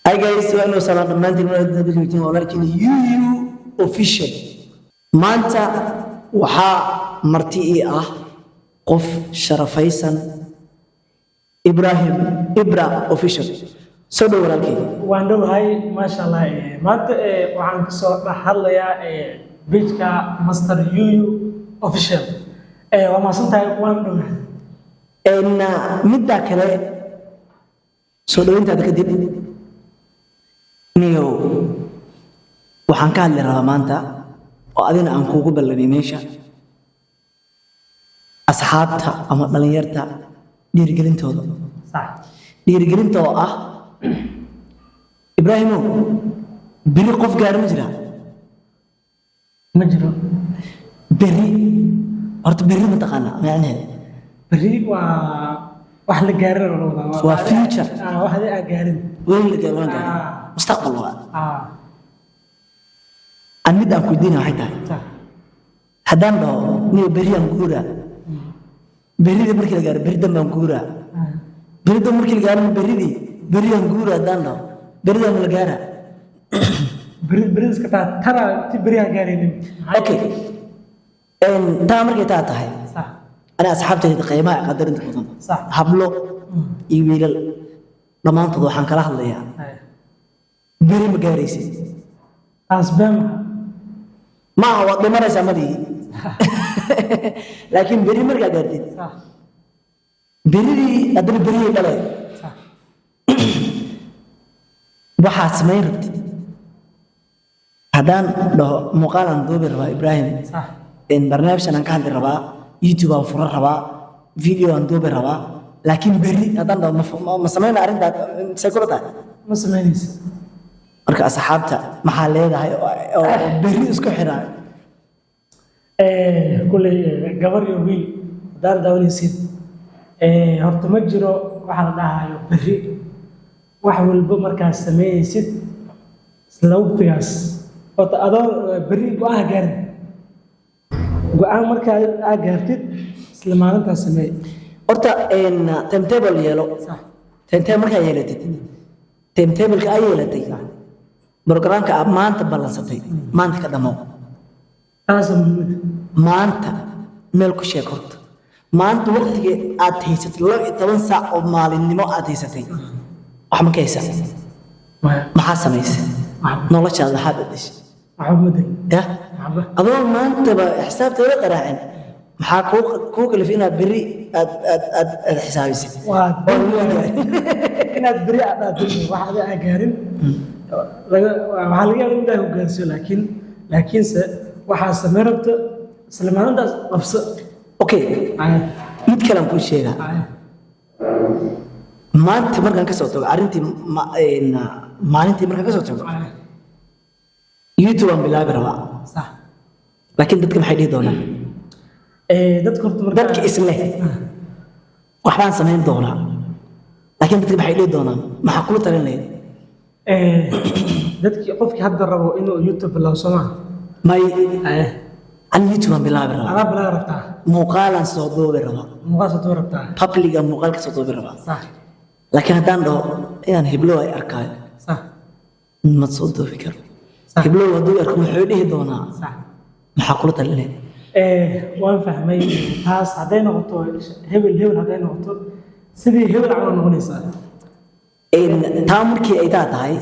Hi guys, waa inuu salaam dhammaantiin wanaagsan joogtiin, walaalkiin UU Official. Maanta waxaa marti ii ah qof sharafaysan, Ibrahim Ibra Official. Soo dhow, walaalkay. Waan dhowahay, maasha Allah. Maanta waxaan kasoo dhex hadlayaa page-ka Master UU Official. Waa mahadsantahay, waan dhowahay. Middaa kale, soo dhaweyntaada kadib, niyow, waxaan ka hadli rabaa maanta oo adina aan kuugu ballamay meesha asxaabta ama dhalinyarta dhiirigelintooda. Dhiirigelinta oo ah, Ibraahimow, beri qof gaari ma jiraa? Ma jiro. Beri horta, beri ma taqaanaa macnaheeda? Berri waa wax la gaarin oo la wadaa. Waa future. Ah, wax adi aan gaarin. Weli la gaar, waan gaarin. Mustaqbal waa. Aan mid aan ku weydiinaya waxay tahay, haddaan dhaho, niyo, beriyaan guuraa, berida markii la gaaro, beri dambaan guuraa, beri dambe markii la gaaro, beridii beriyaan guuraa, haddaan dhaho, beridaa ma la gaaraa? Berri berri iska taa tana ti berri aan gaaraynin. Okay, taa markay taa tahay, ani asxaabtayda qiimaha ee qadarinta badan, hablo iyo wiilal dhammaantood, waxaan kala hadlayaa, beri ma gaaraysid. Taas been. Ma aha waad dhimanaysaa malihi, laakiin beri markaa gaartid, beridii haddana beriyay dhalee. Waxaad samayn rabtid, haddaan dhaho muuqaalaan duubi rabaa, Ibraahim, barnaamijkan aan ka hadli rabaa, YouTube aan furan rabaa, video aan duubi rabaa, laakiin berri haddaan dhaho, ma samayna arrintaa? Say kula tahay? Ma samaynaysa. Marka asxaabta maxaa leedahay oo berri isku xidhaa? Kulley gabar iyo wiil haddaan daawanaysid, horta ma jiro waxa la dhahayo berri. Wax walba markaad sameynaysid isla waqtigaas, horta adoo berri go'aan ha gaarin. Go'aan markaa aad gaartid, isla maalintaas sameey. Horta timetable yeelo. Timetable markaa yeelatid, timetableka aa yeelatay, programka aad maanta ballansatay, maanta ka dhamo. Taasa muhiimada. Maanta meel ku sheeg. Horta maanta waqtigii aad haysatay, 12 saac oo maalinnimo aad haysatay, wax ma ka haysaa? Maya. Maxaa samaysay? Waxba. Noloshaada maxaa bedeshay? Waxba ma delin. Ya. Waxba. Adoo maantaba xisaabteeda qaraacin, maxaa kuu kalifay inaad berri aad aad aad xisaabisid? Waa inaad beri aad dhaafin wax adi aan gaarin. Waxaa laga yaabaa in Ilaahay ku gaarsiiyo, laakiinse waxaa samey rabto isla maalintaas qabso. Okay, mid kalean kuu sheegaa. Maanta markaan ka soo tago arrintii maalintii, markaan ka soo tago, YouTube aan bilaabi rabaa, laakiin dadka maxay dhihi doonaan? Dadka horta markaa Dadka isleh waxbaan samayn doonaa, laakiin dadka maxay dhihi doonaan? Maxaa kula talin lahayd? Dadkii, qofkii hadda rabo inuu YouTube bilaabo, soo maha? May, ani YouTube aan bilaabi rabaa. Adaa bilaabi rabtaa. Muuqaalaan soo duubi rabaa. Muuqaal soo duubi rabtaa. Public-ga muuqaal ka soo duubi rabaa. Laakiin haddaan dhaho inaan heblow ay arkaayo, ma soo duubi karo. Heblow hadduu arko, muxuu dhihi doonaa? Maxaa kula talin lahayd? Waan fahmay. Taas hadday noqoto hebel hebel, hadday noqoto sidii hebel camal noqonaysaa. Taa markii ay taa tahay,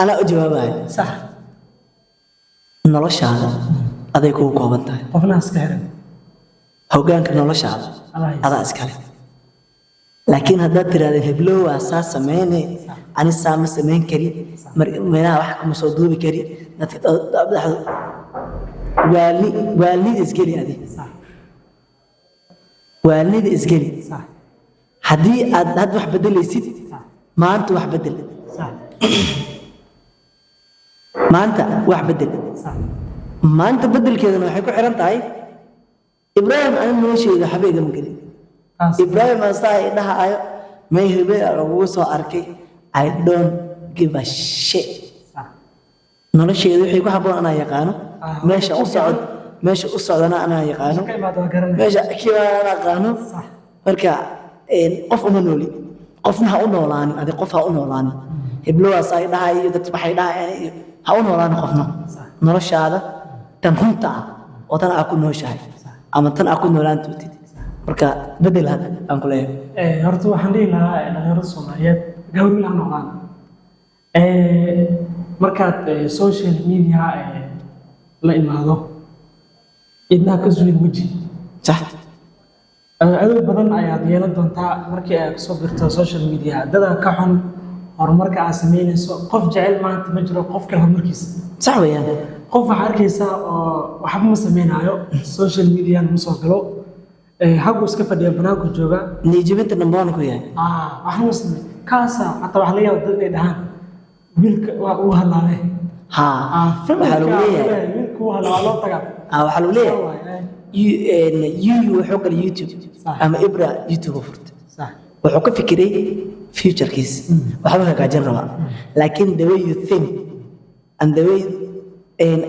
anaa u jawaabayo. Noloshaada aday kugu kooban tahay. Qofna iska xiran. Hoggaanka noloshaada Adaa haysta. adaa iskale. Laakiin haddaad tirahdeen heblowaa saa sameyne, ani saa ma samayn kari, meelaha wax kuma soo duubi kari, dadka waali waalida isgeli adi. Waalida isgeli. Haddii aad hadda wax bedelaysid, maanta wax bedel. Maanta wax bedel. Maanta bedelkeedana waxay ku xiran tahay, Ibraahim, ani nolosheyda waxba igama gelin. Ibraahim asaa idhahaayo may hebel lagugu soo arkay, I don't give a shit. Nolosheyda wixii ku habboon anaa yaqaano. Meesha u socod, meesha u socdana anaa yaqaano. Ka imaado waa garanaya. Meesha kiibaan anaa aqaano. Marka qof uma nooli, qofna ha u noolaanin. Adi qof ha u noolaanin. Heblowaas ay dhahay iyo dad waxay dhahayaan iyo ha u noolaan qofna. Noloshaada tan runta ah oo tan aa ku nooshahay ama tan aa ku noolaan dootid, marka bedel hadda aan ku leeyahay. Horta waxaan dhihi lahaa dhalinyarada Soomaaliyeed, gabar wiil ha noqdaan, markaad social media la imaado, idnaha ka suulin weji. Adoog badan ayaad yeelan doontaa markii aad kasoo birto social media. Dadaa ka xun horumarka aad samaynayso. Qof jecel maanta ma jiro qof kale horumarkiisa. Sax weeyaan. Qof waxaa arkaysaa oo waxba ma sameynaayo, social media ma soo galo, xaggu iska fadhiya, banaanku jooga. Niyadjebinta number one ku yahay. Ah, waxba ma sameyn kaasa. Xataa waxaa laga yaaba dad inay dhahaan wiilka waa uu halaabay. Haa, waxaa lagu leeyahay wiilka uu halaabay, loo tagaa. Waxaa lagu leeyahay yuyu wuxuu galay YouTube ama Ibra YouTube u furtay. Wuxuu ka fikiray futurekiis, waxba hagaajin rabaa, laakiin the way you think and the way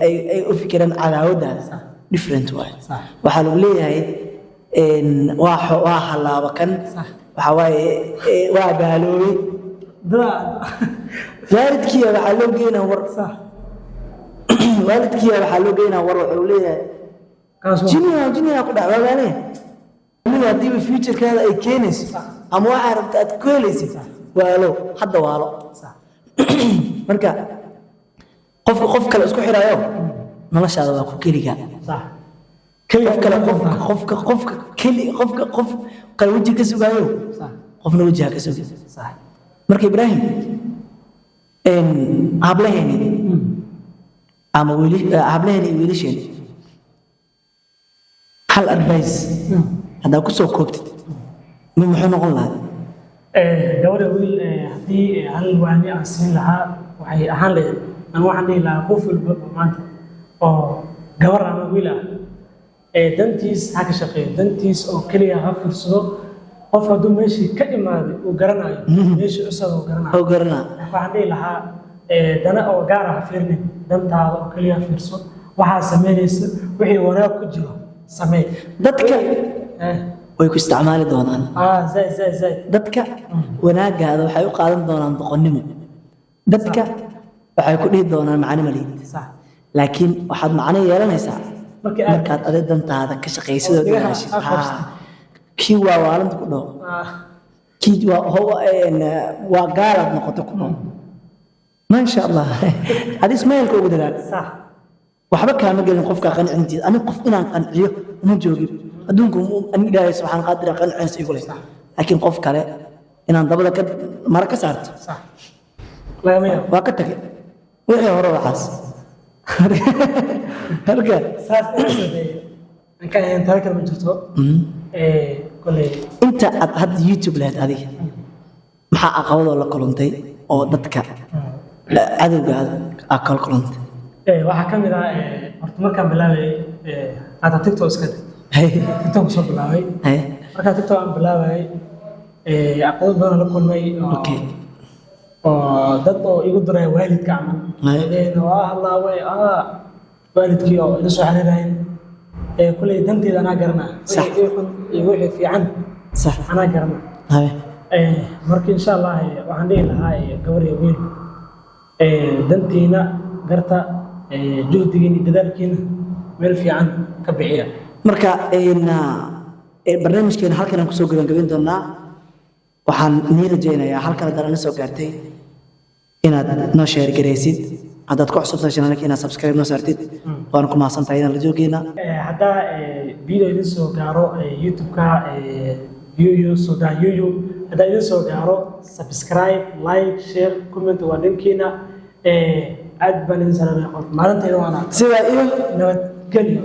ay u fikiraan cadaawaddaas different waay. Waxaa lagu leeyahay waa halaaba kan. Waxaa waaye waa baaloobay. Dadaa. Waalidkiya waxaa loo geynaa war. Waalidkiya waxaa loo geynaa war, wuxuu leeyahay kaas waa jiniya jiniya ku dhac waagaanaya. Aniga haddiiba futurekaada ay keenayso ama waxaa rabta aad ku helaysid, waalo hadda waalo. Marka qofka qof kale isku xiraayo, noloshaada waa ku keliga. Qof kale, qofka qofka keli, qofka qof kale weji ka sugaayo, qofna weji ha ka sugin. Marka Ibraahim, hablaheeni ama wiili, hablaheeni iyo wiilasheeni, hal advice haddaa ku soo koobtid, mid muxuu noqon lahaa? Gabadha wiil, haddii hal waani aan siin lahaa, waxay ahaan lahayd, anu waxaan dhihi lahaa qof walba oo maanta oo gabar ama wiil ah dantiis ha ka shaqeeyo, dantiis oo keliya ha fiirsado. Qof hadduu meeshii ka imaaday uu garanayo, meeshii cusub uu garanayo. Oo garanaa. Waxaan dhihi lahaa dana oo gaar ah ha fiirinin, dantaada oo keliya ha fiirso. Waxaa samaynaysa wixii wanaag ku jiro samee. Dadka way ku isticmaali doonaan. Ah, zaid zaid zaid. Dadka wanaaggaada waxay u qaadan doonaan doqonnimo. Dadka waxay ku dhihi doonaan macno malihid. Laakiin waxaad macno yeelanaysaa Markii aad markaad adi dantaada ka shaqaysid oo oo dhigaha dadaashid. aad qabsatid. Haa. Kii waa waalanta ku dhaho, kii waa waa gaalaad noqoto ku dhaho, maasha Allah, adi ismailka ugu dadaal. Waxba kaama gelin qofka qancintiisa. Aniga qof inaan qanciyo uma joogin adduunku. Ani Ilaahay subxaan qaadira qanciisa igu leh, laakiin qof kale inaan dabada ka mara ka saarto Lagama yaabo. Waa ka tagay wixii hore waxaas marka. Saas inaan sameeyo aan ka ahayn tala kale ma jirto. Koley Inta aad hadda YouTube lahayd adiga, maxaa caqabadoo la kulantay oo dadka cadowgaada aad kala kulantay? Waxaa ka mid ah, horta markaan bilaabay, hata TikTok iska TikTok kusoo bilaabay. Markaa TikTok aan bilaabayay, caqabado badan la kulmay oo oo dad oo igu diraya waalidka camal. Een waa hadlaaway, waalidkii oo ila soo xiriirayn. Kuley danteeda anaa garanaa. Wixii ii xun iyo wixii fiican anaa garanaa. Marka insha Allah, waxaan dhihi lahaa, gabar iyo wiil, dantiina garta, juhdigiina iyo dadaalkiina meel fiican ka bixiya. Marka barnaamijkeena halkan aan kusoo gabagabayn doonaa. Waxaan nii rajaynayaa halkan haddana na soo gaartay inaad noo share garaysid, haddaad ku cusubtahay channelka inaad subscribe noo saartid. Waan ku mahadsantahay inaan la joogeena. Haddaa video idin soo gaaro, YouTube-ka Yuyu Sudan Yuyu haddaa idin soo gaaro, subscribe, like, share, comment waa dhankiina. Aad baan idin salaamaya. Maalintayda waana Sidaa iyo nabadgelyo.